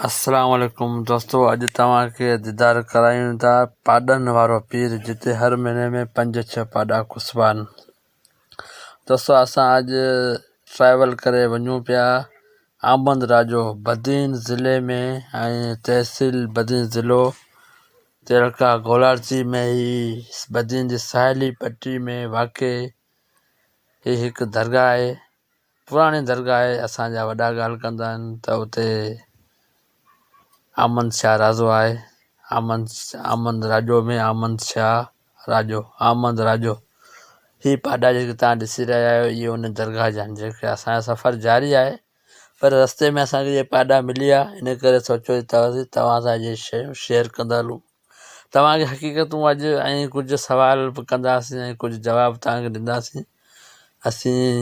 السلام عليڪم دوستو اڄ توهان کي ديدار ڪرايون ٿا پاڏن وارو پير جتي هر مهيني ۾ پنج ڇهه پاڏا ڪسبا آهن دوستو اسان اڄ ٽريول ڪري وڃون پيا آمد راجو بدين ضلعي ۾ ۽ تحصيل بدين ضلعو تعلقه گولاڙچي ۾ هي بدين جي ساحلي پٽي ۾ واقع هي هڪ درگاهه آهي پراڻي درگاهه آهي اسان جا وڏا ڳالهه ڪندا آهن ته اتي آمد شاهه رازو آهي آمد آمد راڄو ۾ آمد شاهه راڄو آمد راڄو هي پاڏا جيڪي توهان ڏسي رهيا آهيو اهي ان درگاهه جا آهن جيڪي اسان جو سفر جاري آهي پر رستي ۾ اسان کي اهي پاڏا ملي ويا ان ڪري سوچيو ته توهان سان اهي شيون شيئر ڪندا هلون توهان کي حقيقتون اڄ ۽ ڪجهه سوال به ڪنداسين ۽ ڪجهه جواب توهان کي ڏينداسين اسين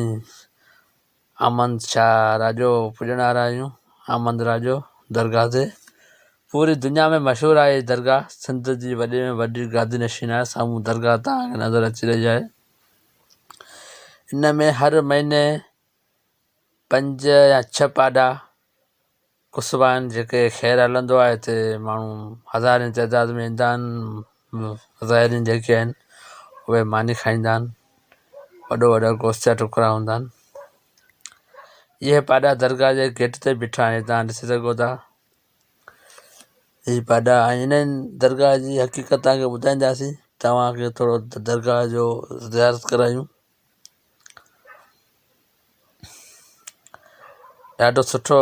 آمد شاهه راڄو پڄڻ وارا آهيون آمد راڄو درگاهه تي پوري دنيا ۾ مشهور آهي هي درگاهه سنڌ جي وڏي ۾ وڏي گادي نشين آهي سامهون درگاهه توهان کي نظر اچي رهي آهي ان ۾ هر مهيني پنج يا ڇهه پاڏا ڪسبا آهن جيڪي خير هلندو آهي هتي ماڻهو هزارين تعداد ۾ ايندا آهن زائرين جيڪي آهن اهي ماني کائيندا آهن وڏو وڏو گوشت جا ٽڪرا هوندا آهن اهي پاڏا درگاهه جي گيٽ تي بيٺا آهن توهان ڏسي سگهو ٿا هي پاڏا ۽ انهن درگاهه جي حقيقت توهان کي ٻڌائينداسين توهان کي ٿورو درگاهه جو زيارت ڪرايون ڏاڍو سٺو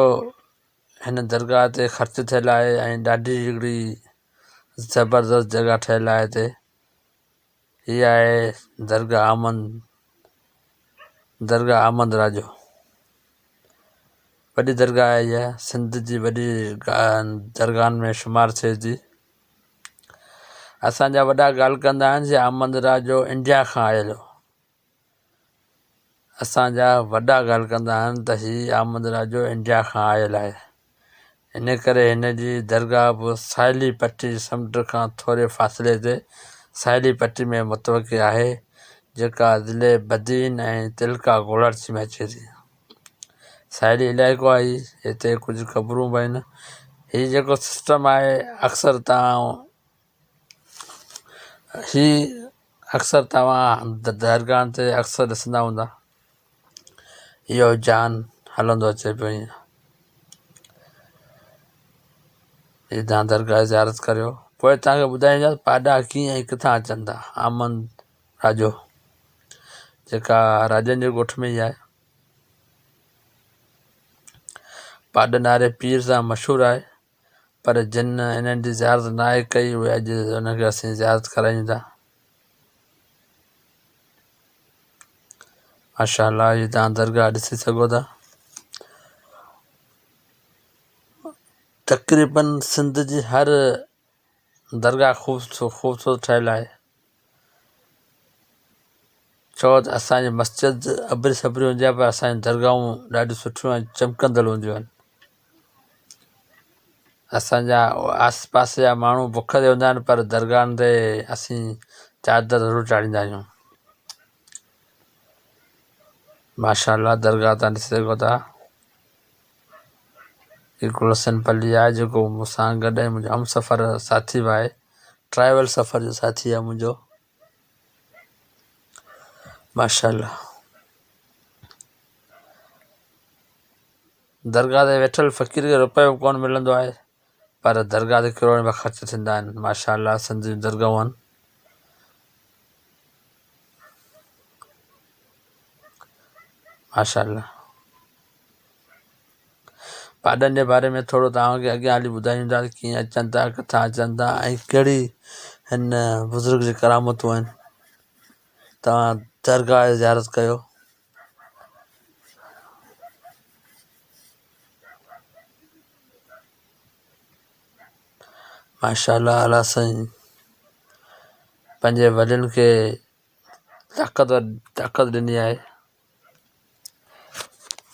هن درگاهه تي خرچ ٿيل آهي ۽ ڏاڍي هڪڙي زبردست جڳهه ٺهيل آهي هتي هي آهي درگاهه آمد درگاهه آمد راڄو وڏي درگاهه آهي اها سنڌ جي وڏي درگاهن ۾ شمار ٿئي ٿي اسان جا وڏا ڳالهه ڪندا آهن جي آمد راڄو انڊيا کان آيل هو اسان جا وڏا ڳالهه ڪندا آهن ته هي آمد راڄو انڊيا کان آيل آهي ان ڪري هن جي درگاهه به ساحلي پٽي سمنڊ کان ٿوري فاصلي تي ساحلي پٽي ۾ متوقع آهي جيڪا ضلعي بدين ۽ تعلقه گولاڙچي ۾ اچي ٿي. ساحلي علائقو آهي هتي ڪجهه قبرون به آهن هي جيڪو سسٽم آهي اڪثر تان هي اڪثر توهان درگاهن تي اڪثر ڏسندا هوندا اهو جان هلندو اچي پيو ائين هي توهان درگاهه جي زيارت ڪريو پوء توهان کي ٻڌائيندس پاڏا ڪيئن ۽ ڪٿان اچن ٿا آمد راڄو جيڪا راڄن جي ڳوٺ ۾ ئي آهي پاڏن واري پير سان مشهور آهي پر جن انهن جي زيارت ناهي ڪئي اهي اڄ انهن کي اسين زيارت ڪرايون ٿا. ماشاء الله هي توهان درگاهه ڏسي سگهو ٿا. تقريبن سنڌ جي هر درگاهه خوبصورت ٺهيل آهي. ڇو ته اسان جي مسجد اڀري سڀري هوندي آهي پر اسان جون درگاهون ڏاڍيون سٺيون ۽ چمڪندڙ هونديون آهن. اسان جا آس پاس جا ماڻهو بک تي هوندا آهن پر درگاهن تي اسين چادر ضرور چاڙهيندا آهيون. ماشاء الله درگاهه تان ڏسي سگهو ٿا. هي گلشن پلي آهي جيڪو مون سان گڏ ۽ منهنجو هم سفر ساٿي به آهي ٽريول سفر جو ساٿي آهي منهنجو ماشاء الله درگاهه تي ويٺل فقير کي روپيو به ڪونه ملندو آهي پر درگاهه تي ڪروڙين رپيا خرچ ٿيندا آهن ماشاء الله سنڌ جون درگاهون آهن ماشاء الله پاڏن جي باري ۾ ٿورو توهان کي اڳيان هلي ٻڌايون ٿا ته ڪيئن اچن ٿا ڪٿان اچن ٿا ۽ ڪهڙي هن بزرگ جي ڪرامتون آهن توهان درگاهه جي زيارت ڪيو. ماشاء الله الله سائين پنهنجي وڏن کي طاقت طاقت ڏني آهي.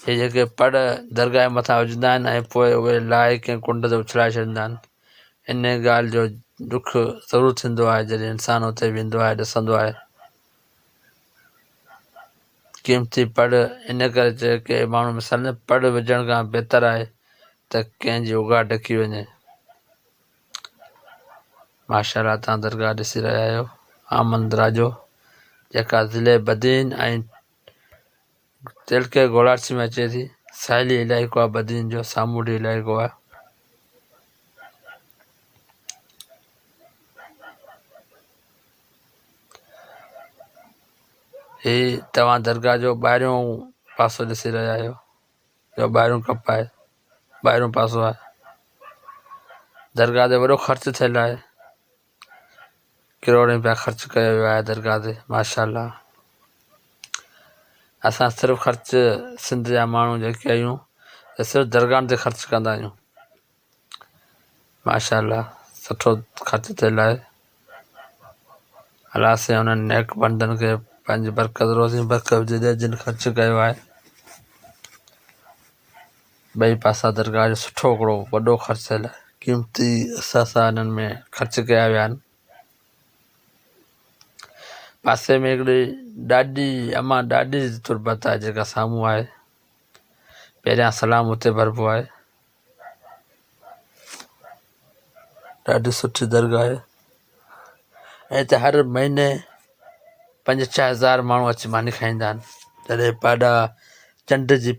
هي جيڪي پڙ درگاهه جي مٿان وجهندا آهن ۽ پوء اهي لاهي ڪنهن ڪنڊ تي اڇلائي ڇڏيندا آهن. ان ڳالهه جو ڏک ضرور ٿيندو آهي جڏهن انسان اتي ويندو آهي ڏسندو آهي. قيمتي پڙ ان ڪري چيو ڪي ماڻهو مثال پڙ وجهڻ کان بهتر آهي ته ڪنهن جي اگهاڙ ڍڪي وڃي. ماشاء الله تان درگاهه ڏسي رهيا آهيو آمند راڄو جيڪا ضلعي بدين ۽ تعلقي گولاڙچي ۾ اچي ٿي. ساحلي علائقو آهي بدين جو سامونڊي علائقو آهي. هي توهان درگاهه جو ٻاهريون پاسو ڏسي رهيا آهيو. جو ٻاهريون ڪپ آهي ٻاهريون پاسو آهي. درگاهه تي وڏو خرچ ٿيل آهي. ڪروڙين روپيا خرچ ڪيو ويو آهي درگاهه تي ماشاء الله. اسان صرف خرچ سنڌ جا ماڻهو جيڪي آهيون ته صرف درگاهن تي خرچ ڪندا آهيون. ماشاء الله سٺو خرچ ٿيل آهي. الله سائين انهن نيڪ بندن کي پنهنجي برڪت روزي ۾ برڪت وجهي ڏي جن خرچ ڪيو آهي. ٻئي پاسا درگاهه جو سٺو هڪڙو وڏو خرچ ٿيل آهي. قيمتي اثاثا انهن ۾ خرچ ڪيا ويا آهن. پاسي ۾ هڪڙي ڏاڏي امان ڏاڏي جي تربت آهي جيڪا سامهون آهي. پهريان سلام اتي ڀربو آهي. ڏاڍي سٺي درگاهه آهي ۽ هتي هر مهيني پنج ڇهه هزار ماڻهو اچي ماني کائيندا آهن جڏهن پاڏا چنڊ جي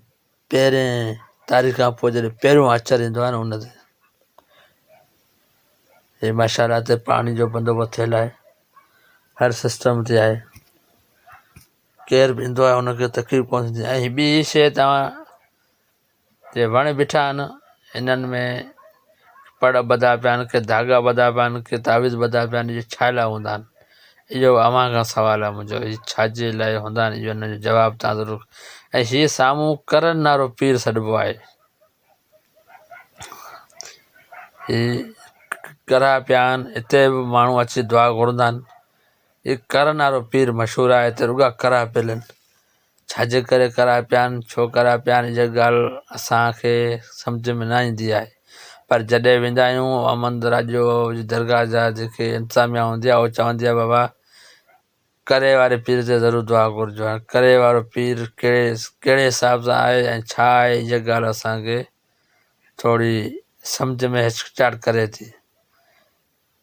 پهرين تاريخ کان پوءِ جڏهن پهريون آچر ايندو آهي نه ان تي هي ماشاء الله هتي پاڻي جو بندوبست ٿيل آهي هر سسٽم تي آهي ڪير به ايندو آهي ان کي تڪليف ڪونه ٿيندي ۽ ٻي شيءِ توهان جي وڻ بيٺا آهن انهن ۾ پڙ ٻڌا پيا آهن ڪي ڌاڳا ٻڌا پيا آهن ڪي تعويذ ٻڌا پيا آهن اهي ڇا لاء هوندا آهن اهو اوهان کان سوال آهي منهنجو اهي ڇا جي لاء هوندا آهن اهو ان جو جواب تان ضرور ۽ هي سامهون ڪرن نارو پير سڏبو آهي هي ڪرها پيا آهن هتي به ماڻهو اچي دعا گهرندا آهن هي ڪرن وارو پير مشهور آهي هتي رڳا ڪرها پيل آهن ڇا جي ڪري ڪرائي پيا آهن ڇو ڪرائي پيا آهن اها ڳالهه اسان کي سمجهه ۾ نه ايندي آهي پر جڏهن ويندا آهيون امند راڄو جي درگاهه جا جيڪي انتظاميا هوندي آهي اهو چوندي آهي بابا ڪري واري پير تي ضرور دعا گهرجو هاڻي ڪري وارو پير ڪهڙي ڪهڙي حساب سان آهي ۽ ڇا آهي اها ڳالهه اسان کي ٿوري سمجهه ۾ هچڪچاهٽ ڪري ٿي.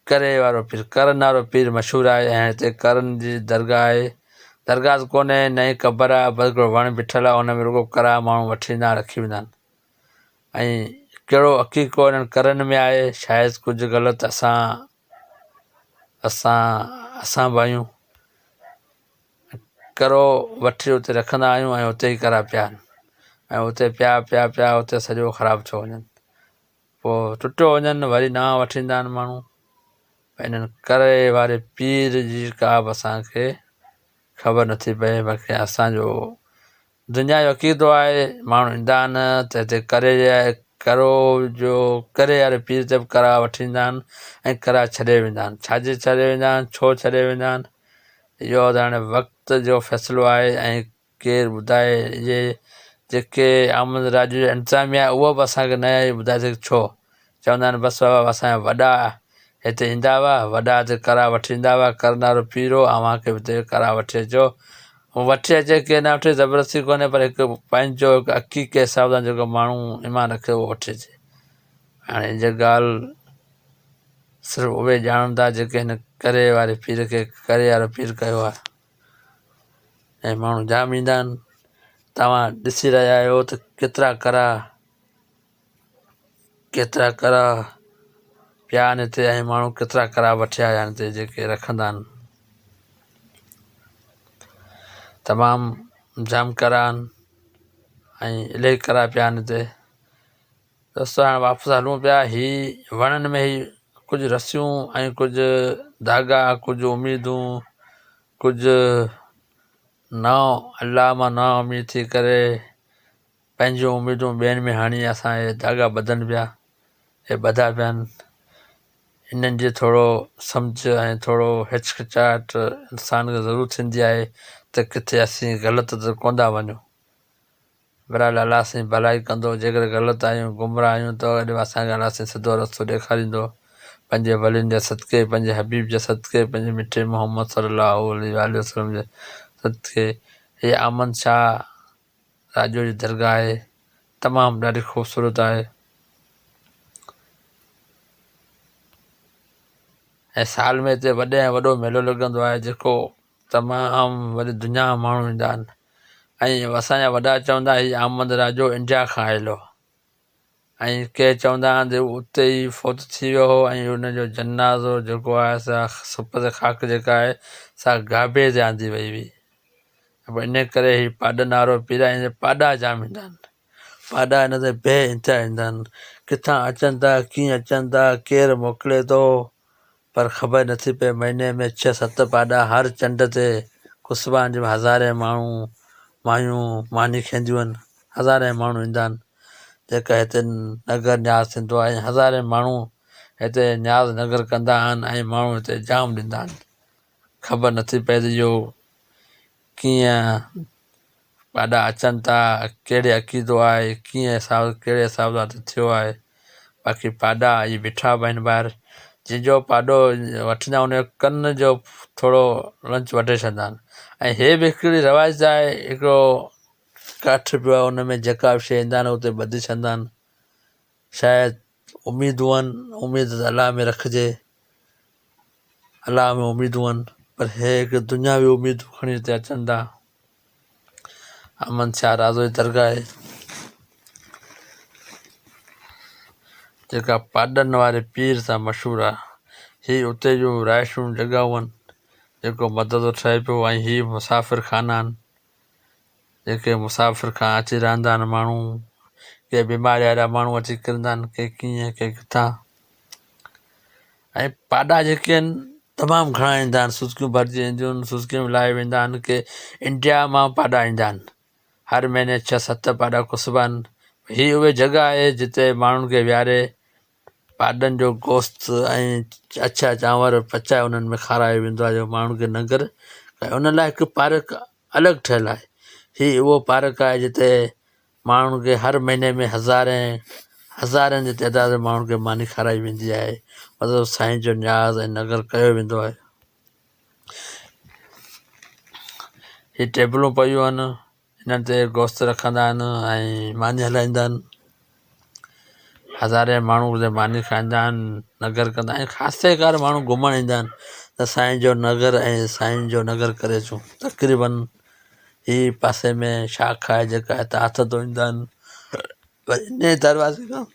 ڪري وارو پير، ڪرن وارو پير مشهور آهي ۽ هتي ڪرن جي درگاهه آهي. درگاهه ته ڪونهي نه ئي قبر آهي بس هڪڙو وڻ بيٺل آهي ان ۾ رڳو ڪرا ماڻهو وٺي ايندا آهن رکي ويندا آهن ۽ ڪهڙو عقيقو انهن ڪرن ۾ آهي شايد ڪجهه غلط اسان اسان اسان به آهيون ڪرو وٺي اتي رکندا آهيون ۽ اتي ئي ڪرا پيا آهن ۽ اتي پيا پيا پيا اتي سڄو خراب ٿيو وڃن. پوء ٽٽيو وڃن وري نوان وٺي ايندا آهن ماڻهو انهن ڪري واري پير جي ڪا به اسان کي خبر نٿي پئي باقي اسان جو دنيا جو عقيدو آهي ماڻهو ايندا آهن ته هتي ڪري ڪرو جو ڪري واري پير تي به ڪرا وٺي ايندا آهن ۽ ڪرا ڇڏي ويندا آهن ڇا جي ڇڏي ويندا آهن ڇو ڇڏي ويندا آهن اهو ته هاڻي وقت جو فيصلو آهي ۽ ڪير ٻڌائي اهي جيڪي آمد راڄ جو انتظاميا آهي اهو به اسان کي نه آهي ٻڌائي سگهي ڇو چوندا آهن بس بابا اسان جا وڏا هتي ايندا هئا وڏا هتي ڪرا وٺي ايندا هئا ڪرن وارو پير هو اوهان کي به هتي ڪرا وٺي اچو وٺي اچي ڪي نه وٺي زبردستي ڪونهي پر هڪ پنهنجو هڪ عقيقي حساب سان جيڪو ماڻهو ايمان رکي اهو وٺي اچي هاڻي جي ڳالهه صرف اهي ڄاڻن ٿا جيڪي هن ڪري واري پير کي ڪري وارو پير ڪيو آهي. ۽ ماڻهو جام ايندا آهن توهان ڏسي رهيا آهيو ته ڪيترا ڪرا ڪيترا ڪرا پيا آهن هتي ۽ ماڻهو ڪيترا ڪرا وٺي آيا آهن هتي جيڪي رکندا آهن تمام جام ڪرا آهن ۽ الاهي ڪرا پيا آهن هتي. دوستو هاڻي واپس هلون پيا هي وڻن ۾ هي ڪجهه رسيون ۽ ڪجهه ڌاڳا ڪجهه اميدون ڪجهه نا الله مان نا اميد ٿي ڪري پنهنجون اميدون ٻين ۾ هڻي اسان هي ڌاڳا ٻڌن پيا هي ٻڌا پيا آهن انهن جي ٿورو سمجهه ۽ ٿورو هچڪچاهٽ انسان کي ضرور ٿيندي آهي ته ڪٿي اسين غلط ته ڪونه ٿا وڃون. بھرحال الله سائين ڀلائي ڪندو جيڪڏھن غلط آھيون گمراھ آھيون ته اڄ به اسان کي الله سائين سڌو رستو ڏيکاريندو پنھنجي ولين جي صدقي پنھنجي حبيب جي صدقي پنھنجي مٺي محمد صلي الله عليه واٰله وسلم جي صدقي ھي آمد شاھ راڄو جي درگاھ آھي تمام ڏاڍي خوبصورت آھي. ۽ سال ۾ هتي وڏي ۾ وڏو ميلو لڳندو آهي جيڪو تمام وڏي دنيا جا ماڻهو ايندا آهن ۽ اسان جا وڏا چوندا هي آمد راجو انڊيا کان آيل هو ۽ ڪي چوندا آهن ته اتي ئي فوت ٿي ويو هو ۽ ان جو جنازو جيڪو آهي سا سپرد خاڪ جيڪا آهي سا گابي تي آندي وئي هئي ان ڪري هي پاڏن وارو پير آهي پاڏا جام ايندا آهن پاڏا هن تي بي انتها ايندا آهن. ڪٿان اچن ٿا، ڪيئن اچن ٿا، ڪير موڪلي ٿو، پر خبر نٿي پئي. مهيني ۾ ڇهه ست پاڏا هر چنڊ تي ڪسبان جي هزارين ماڻهو مايون ماني کائينديون آهن. هزارين ماڻهو ايندا آهن، جيڪا هتي نگر نياز ٿيندو آهي ۽ هزارين ماڻهو هتي نياز نگر ڪندا آهن ۽ ماڻهو هتي جام ڏيندا آهن. خبر نٿي پئي ته اهو ڪيئن پاڏا اچن ٿا ڪهڙي عقيدو آهي ڪيئن حساب ڪهڙي حساب سان ٿيو آهي باقي پاڏا اهي بيٺا به آهن ٻاهر جنهن جو پاڏو وٺندا آهن ان جو ڪن جو ٿورو لنچ وڍي ڇڏيندا آهن ۽ هي به هڪڙي روايت آهي هڪڙو ڪاٺ پيو آهي ان ۾ جيڪا به شيء ايندا آهن اتي ٻڌي ڇڏيندا آهن شايد اميدون آهن اميد ته الله ۾ رکجي الله ۾ اميدون آهن پر هي هڪ دنياوي اميدون کڻي هتي اچن ٿا. احمد شاهه رازو جي درگاهه آهي جيڪا پاڏن واري پير سان مشهور آهي. هي اتي جون رهائشون جڳهون آهن جيڪو مدرسو ٺهي پيو ۽ هي مسافر خانا آهن جيڪي مسافر کان اچي رهندا آهن ماڻهو ڪي بيماري وارا ماڻهو اچي ڪرندا آهن ڪي ڪيئن ڪي ڪٿان ۽ پاڏا جيڪي آهن تمام گهڻا ايندا آهن سوزڪيون ڀرجي اينديون آهن سوزڪيون به لاهي ويندا آهن ڪي انڊيا مان پاڏا ايندا آهن هر مهيني ڇهه ست پاڏا ڪسبا آهن هي اهي جڳهه آهي جتي ماڻهن کي ويهاري پاڏن جو گوشت ۽ اڇا چانور پچائي انهن ۾ کارايو ويندو آهي جو ماڻهن کي ننگر ۽ ان لاء هڪ پارڪ الڳ ٺهيل آهي هي اهو پارڪ آهي جتي ماڻهن کي هر مهيني ۾ هزارين هزارن جي تعداد ۾ ماڻهن کي ماني کارائي ويندي آهي مطلب سائين جو نياز ۽ نگر ڪيو ويندو آهي هي ٽيبلون پيون آهن انهن تي گوشت رکندا آهن ۽ ماني هلائيندا آهن هزارين ماڻهو هتي ماني کائيندا آهن نگر ڪندا آهن خاصي ڪري ماڻهو گهمڻ ايندا آهن ته سائين جو نگر ۽ سائين جو نگر ڪري اچون تقريبن هي پاسي ۾ شاخ آهي جيڪا هتان هٿ ڌوئيندا آهن وري انهي دروازي کان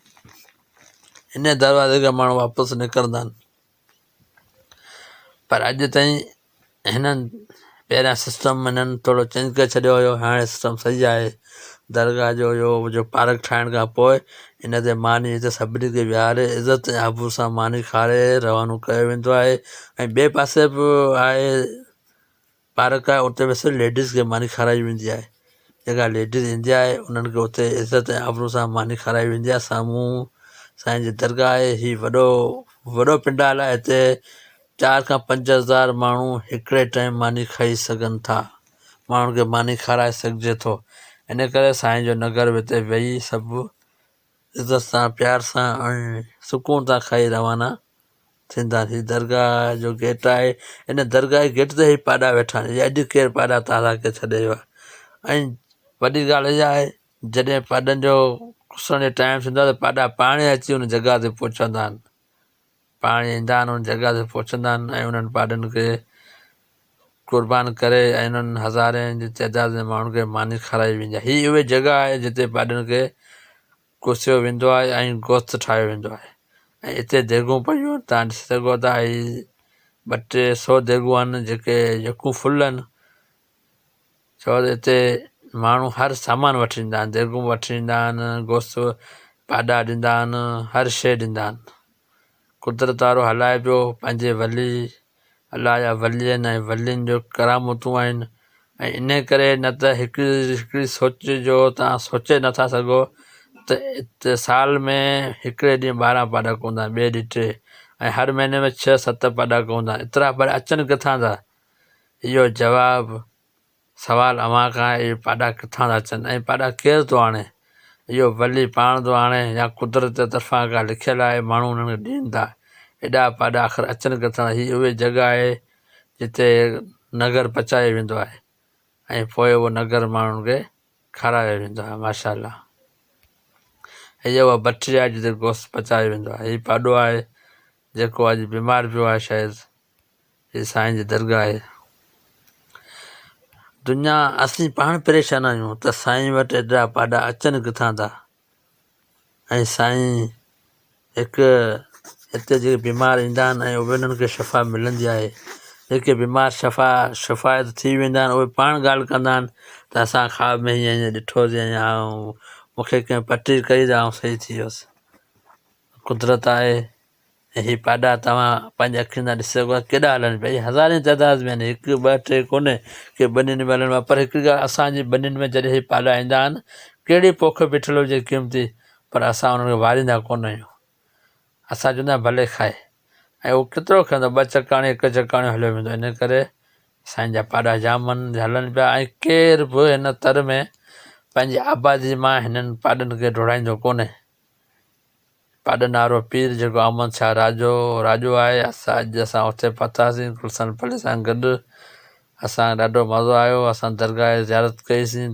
انهي دروازي کان ماڻهو واپس نڪرندا آهن پر اڄ تائين هنن پهريان سسٽم هنن ٿورو چينج ڪري ڇڏيو هيو هاڻي سسٽم صحيح آهي درگاهه جو اهو جو پارڪ ٺاهڻ کان پوءِ ان تي ماني هتي سڀني کي ويهاري عزت ۽ آبرو سان ماني کاري روانو ڪيو ويندو آهي ۽ ٻئي پاسي به آهي پارڪ آهي اتي به صرف ليڊيز کي ماني کارائي ويندي آهي جيڪا ليڊيز ايندي آهي انهن کي اتي عزت ۽ آبرو سان ماني کارائي ويندي آهي سامهون سائين جي درگاهه آهي هي وڏو وڏو پنڊال آهي هتي چار کان 5000 ماڻهو هڪڙي ٽائيم ماني کائي سگهن ٿا ماڻهن کي ماني کارائي سگهجي ٿو ان ڪري سائين جو نگر به هتي ويهي سڀ عزت سان پيار سان ۽ سڪون سان کائي روانا ٿيندا آهن. هي درگاهه جو گيٽ آهي. ان درگاهه جي گيٽ تي هي پاڏا ويٺا آهن. اڄ ڪير پاڏا تارا کي ڇڏي ويو آهي ۽ وڏي ڳالهه اها آهي جڏهن پاڏن جو ڪسڻ جو ٽائيم ٿيندو آهي ته پاڏا پاڻ ئي اچي ان جڳهه تي پهچندا آهن. پاڻ ئي ايندا آهن ان جڳهه تي پهچندا آهن ۽ انهن پاڏن کي قربان ڪري ۽ انهن هزارين جي تعداد ۾ ماڻهن کي ماني کارائي ويندي آهي. هي اهي جڳهه آهي جتي پاڏن کي ڪسيو ويندو آهي ۽ گوشت ٺاهيو ويندو آهي ۽ اتي ديڳون پيون آهن توهان ڏسي سگهو ٿا هي ٻه ٽي سو ديڳون آهن جيڪي يڪون فل آهن ڇو ته هتي ماڻهو هر سامان وٺي ايندا آهن ديڳون وٺي ايندا آهن گوشت پاڏا ڏيندا آهن هر شيء ڏيندا آهن قدرت وارو هلائي پيو پنهنجي ولي الله جا ولي آهن ۽ ولين جو ڪرامتون آهن ۽ ان ڪري نه ته هڪڙي سوچ جو توهان سوچي نٿا سگهو ته سال ۾ هڪڙي ڏينهن 12 پاڏا ڪوندا آهن ٻئي ڏينهن ٽي ۽ هر مهيني ۾ ڇهه ست پاڏا ڪوندا آهن ايترا پاڏا اچن ڪٿان ٿا اهو جواب سوال اوهان کان آهي اهي پاڏا ڪٿان ٿا اچن ۽ پاڏا ڪير ٿو آڻي؟ اهو ولي پاڻ ٿو آڻي يا قدرت جي طرفان ڪا لکيل آهي ماڻهو انهن کي ڏين ٿا. ايڏا پاڏا آخر اچن ڪٿان ٿا؟ هي اهي جڳهه آهي جتي نگر پچايو ويندو آهي ۽ پوء اهو نگر ماڻهن کي کارايو ويندو آهي. ماشاء الله هيء اها بٺي آهي جتي گوشت پچايو ويندو آهي. هي پاڏو آهي. جيڪو اڄ بيمار پيو آهي شايد هي سائين جي درگاهه آهي. دنيا اسين پاڻ پريشان آهيون ته سائين وٽ ايڏا پاڏا اچن ڪٿان ٿا ۽ سائين هڪ هتي جيڪي بيمار ايندا آهن ۽ اهي انهن کي شفا ملندي آهي جيڪي بيمار شفا شفايت ٿي ويندا آهن اهي پاڻ ڳالهه ڪندا آهن ته اسان خواب ۾ هيئن هيئن ڏٺوسين ۽ مون کي ڪنهن پٽي ڪئي ته آئون صحيح ٿي ويس قدرت آهي ۽ هي پاڏا توهان پنهنجي اکين سان ڏسي سگهو ٿا ڪيڏا هلن پيا. هي هزارين تعداد ۾ آهن هڪ ٻه ٽي ڪونهي ڪي ٻنين ۾ هلن پيا پر هڪ ڳالهه اسان جي ٻنين ۾ جڏهن هي پاڏا ايندا آهن ڪهڙي پوک بيٺل هجي قيمتي پر اسان انهن کي واريندا ڪونه آهيون اسان چوندا آهيون ڀلي کائي ۽ هو ڪيترو کائيندو ٻه چڪاڻي هڪ چڪاڻي هليو ويندو ان ڪري سائين جا پاڏا جام هلن پيا ۽ ڪير به هن تر ۾ پنهنجي آبادي مان هنن پاڏن کي ڊوڙائيندو ڪونهي. پاڏنارو پير جيڪو احمد شاهه راڄو راڄو آهي اسان اڄ اسان اتي پهتاسين گلشن پلي سان گڏ اسان کي ڏاڍو مزو آيو اسان درگاهه جي زيارت ڪئي سين.